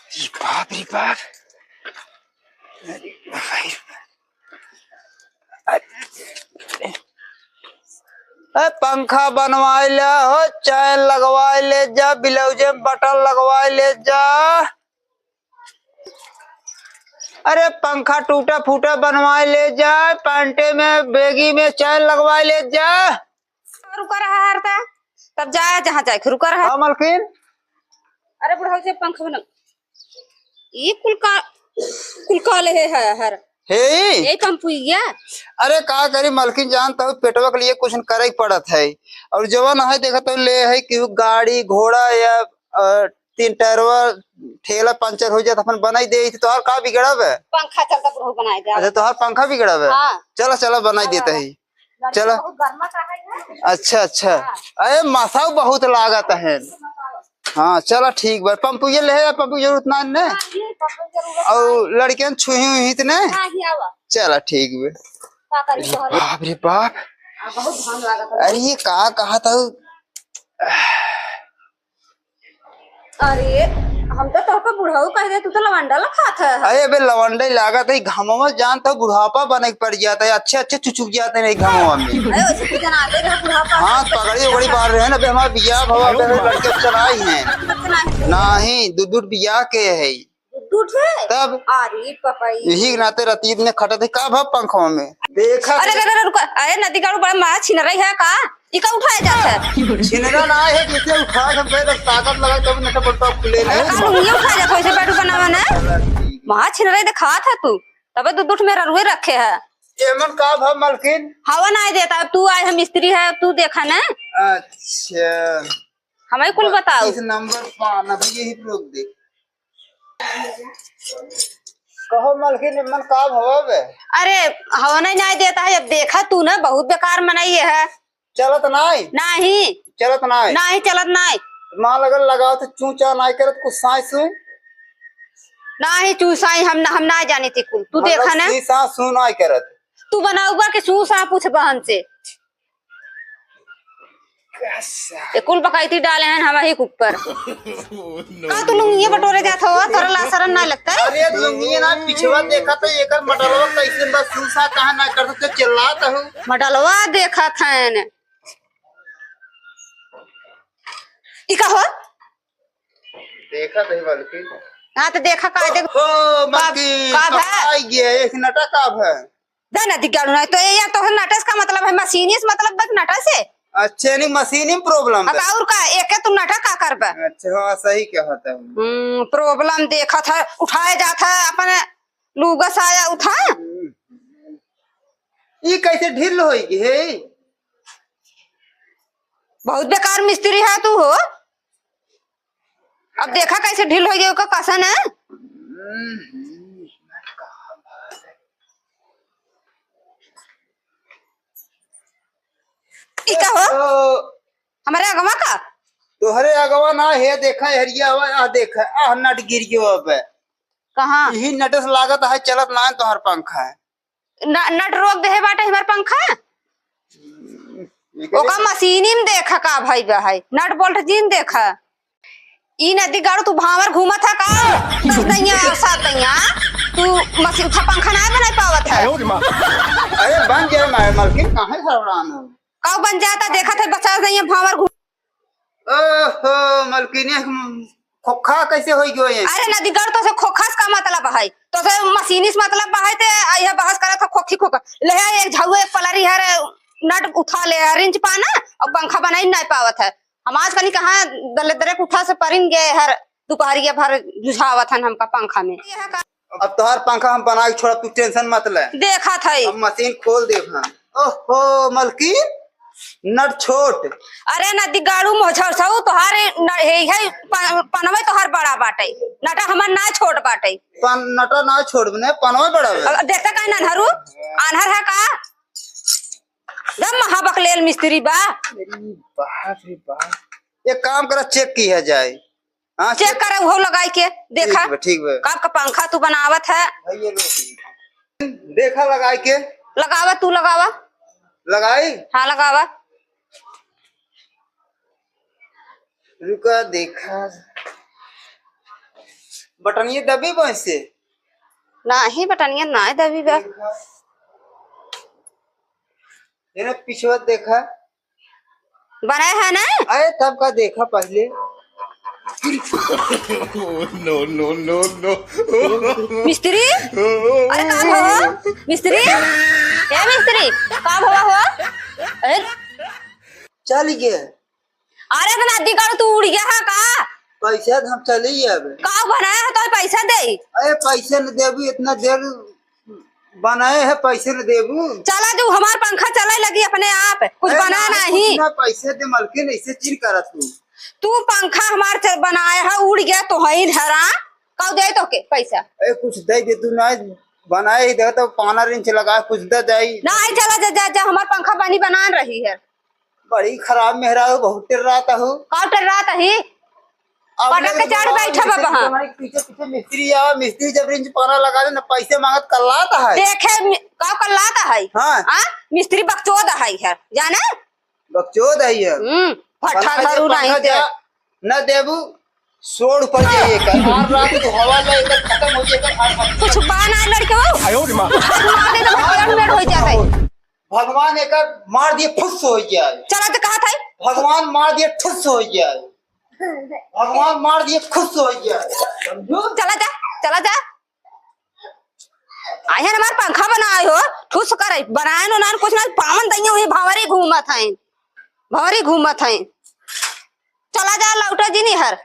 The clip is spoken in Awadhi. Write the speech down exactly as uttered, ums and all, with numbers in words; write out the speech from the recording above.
अरे बाप रे बाप। अरे भाई। अरे, ए, पंखा बनवाए ला हो, चैन लगवाए ले जा, ब्लाउजे में बटन लगवाए ले जा। अरे पंखा टूटा फूटा बनवाए ले जा, पैंटे में, बेगी में चैन लगवाए ले जा। रुका रहा हर ता, तब जाए जहाँ जाए, रुका रहा। हाँ मलकिन। अरे बुढ़ऊ से पंखा बना, ई कुल का, कुल का ले है हर। हे? यही पंपुइया। अरे का करी मलकिन, जानत हो पेटवा के लिए कुछ न करे के पड़त है। और जवन है देखत हो ले है कि गाड़ी घोड़ा या, अ, तीन टायरवा ठेला पंचर हो जात, अपन बनाई दे, तो तोहार का बिगड़ब है? पंखा चलता बुढ़ऊ बनाए दे। अच्छा, तोहार पंखा बिगड़ब है? हाँ। चला, चला, बनाई देता है। लड़की चला। बहुत गर्मा का है ना? अच्छा, अच्छा। हाँ। अरे, मसाऊ बहुत लागत है। हाँ, चला, ठीक बा। पंपुइया ले है, पंपू की जरूरत ना है ने? हाँ, ये पंपू की जरूरत और ना है। लड़कियन छुही हुई त ने? हाँ, ही आवा। चला, ठीक बा। का करी तोहरे? बाप रे बाप। आ, बहुत घाम लागत है। अरे, ये का कहा था? अरे, हम तो तोहका बुढ़ऊ कह दे, तू तो लवंडा लखात है। अरे, अबे लवंडा ही लागत है, घमवा जानत हो, बुढ़ापा बने के पड़ जाता है, अच्छे अच्छे चुचुक जाते हैं घमवा में। अरे, वैसे तू जनाते रहे बुढ़ापा। हाँ, पगड़ी उगड़ी बार रहे ना, अबे हमारा बियाह भवा, अबे लड़के चलाई हैं। नहीं, दू दू बियाह के है। दू ठे? तब? अरे पपई। यही नाते रतीब ने खटत है, का भा पंखवा में? देखा अरे, तो अरे, अरे, रुका। अरे, नदी का बड़ा माँ छिन रही है का? ई का उठाए जात है? छिनरा ना है, जिसे उठा के हम कहे, बस ताकत लगा, तब नशा पड़ता खुले ना। अरे, का लुंगिया उठाए जात है, वैसे बैठू बनावा ना? माँ छिन रही दिखात है तू, तबे दू दू ठे मेरा रुए रखे है। एमन का भा मलकिन? हवा ना देता, अब तू आए, हम मिस्त्री है, अब तू देखा ना। अच्छा। हमें कुल बताओ। इस नंबर पान, अभी यही रोक दे। कहो मलकिन, मन का भवा बे? अरे, हवा नहीं, नहीं देता है। अब देखा तू ना, बहुत बेकार मनई है। चलत नाई? नहीं। चलत नाई? नहीं, चलत नाई। मान लगल लगाओ तो चूचा नाई करत, कुछ साई सू? नहीं, चूसाई हम ना, हम ना जाने थे कुल। तू मतलब देखा ना? सी सा सू नाई करत। तू बनाऊ बा के सू सा पूछ बहन से। ये कुल बकैती डाले हैं हम ही के ऊपर। का तू लुंगिया बटोरे जात हो? तोरा ला शरम ना लगता है? अरे लुंगिया ना, पिछवा देखा तो एकर मडलवा कैसे बस सूसा कहाँ ना कर सकते, चिल्लात हो। मडलवा देखत हैं। ई का हो? देखा तो ही बल्कि। हाँ तो देखा का, देख। हो, का, मलकिन, का भा? पकड़ाई गया, एक नटा का भा? जा नदी गाड़ू ना, तो ये यार तोहर नटस का मतलब है, मशीनी से मतलब बस नटस है? अच्छा, नहीं, मशीनी में problem अब है। और का, एके तू नटा का करबा? अच्छा, हाँ, सही कहत है। हम्म, problem देखत है, उठाए जात है, अपन लूगा साया उठा। हम्म। ई कैसे ढील होई गई है? बहुत बेकार मिस्त्री है तू हो। अब देखा कैसे ढील हो गई ओकर कसन है। ई का हो? ओ, हमारे अगवा का? तोहरे अगवा ना है, देखा हरिया हवा, आ देखा, आ नट गिर गयो अब। कहाँ? यही नटस लागत है, चलत ना है तोहर पंखा है। न-, नट रोक देहे बाटे हमार पंखा। ओका मशीनी में देखा का भई बा है, नट बोल्ट जिन देखा। ई नदी गाड़ू तू भांवर घूमत है का? दस दैया और सात दैया, तू मशीन था पंखा ना बना पावत है। अरे बन जाए मारे मलकिन, काहे घबरान हो? का बन जाता, देखत है पचास दैया भांवर घूम ओहो, मलकिनिया, हम खोखा कैसे होई गयो ये? अरे नदीगढ़, तोसे खोखा से का मतलब है? तोसे मशीनी से मतलब है, ते यह बहस करत हो खोखी खोखा। ले है एक झाऊ, एक पलारी हर नट उठा ले है, रिंच पाना और पंखा बनाई नहीं पावत है। हम आज कनी कहाँ दले दरे उठा से परिन गए हर दुपहरिया भर जुझावत हन हमका पंखा में। यह का अब तोहार पंखा हम बना के छोड़ब, तू tension मत ले। देखत हई। हम मशीन खोल देब हम। ओहो, मलकिन, नट छोट। अरे नदी गाड़ू मोझर सऊ, तोहार न-, हे, हे, प-, पनवे तोहार बड़ा बाटे। नटा हमार ना छोट बाटे। पन-, नटा ना छोट बने, पनवे बड़ा बे। अब देखता काहे नन्हरू? आन्हर है का? जब महाबकलेल मिस्त्री बा। अरे बाप रे बाप। एक काम करा, check किया जाए। हाँ, check check। करे, उहो लगाई के देखा। ठीक बा, ठीक बा। कब का पंखा तू बनावत है? भाई, ये लो। देखा लगाई के। लगावा, तू लगावा। लगाई? हाँ, लगावा। रुका, देखा। बटनिया दबी बा से? नाही, बटनिया नाही दबी बा। देखा। ये ना पिछवा देखा। बनाए है ना? अरे तब का देखा पहले। No, no, no, no। मिस्त्री? अरे का भवा? मिस्त्री? ए मिस्त्री, का भवा हो? अरे चल गए। अरे तो नदी का तू उड़ गया है का? पैसा तो हम चले ही अब। का बनाया है तो पैसा दे। अरे पैसे न देबू, इतना देर बनाए है, पैसे न देबू। चला जो हमार पंखा चले लगी अपने आप, कुछ अरे बना नहीं, नहीं। कुछ ना, पैसे दे मलकिन, ऐसे चिन करत तू। तू पंखा हमार चल बनाए है, उड़ गया तो है धरा, कब दे तो के पैसा? अरे कुछ दे दे तू ना, बनाए ही दे तो पाना रिंच लगा, कुछ दे जाई। नहीं, चला जा, जा, जा, हमार पंखा बनी बनान रही है। बड़ी खराब मेहरारू, बहुत टेर्रात हो। का टेर्रात ही? अब पटक के चढ़ बैठा बा बहाँ। पीछे, पीछे मिस्त्री आवा, मिस्त्री जब रिंच पाना लगा दे ना, पैसे मांगत कल्लात है। देखे मि-, का कल्लात है? हाँ। हाँ? मिस्त्री बकचोद है, है, जाने? बकचोद है ये। हम्म, फट्टा बनाए दे धरू नहीं पंखा ते। जा, न देबू, सोड़ ऊपर जाइए का। हर रात तो हवा जाए, एकर खत्म हो जाए, एकर हर कुछ बा ना लड़के हो। आयो रे माँ। कुछ हाथ मार दे तो पेड़ मेड़ हो जाता है। भगवान एकर मार दिए, फुस हो जाए। चला तो कहा था। भगवान मार दिए, ठुस हो जाए। भगवान मार दिए, खुश हो जाए। समझू? चला जा, चला जा। आए हैं हमार पंखा बनाए हो, ठुस करे, बनाए नो नान कुछ ना, पावन दइया हुई भंवरी घूमत हैं, भंवरी घूमत हैं। चला जा, लौटा जी निहर।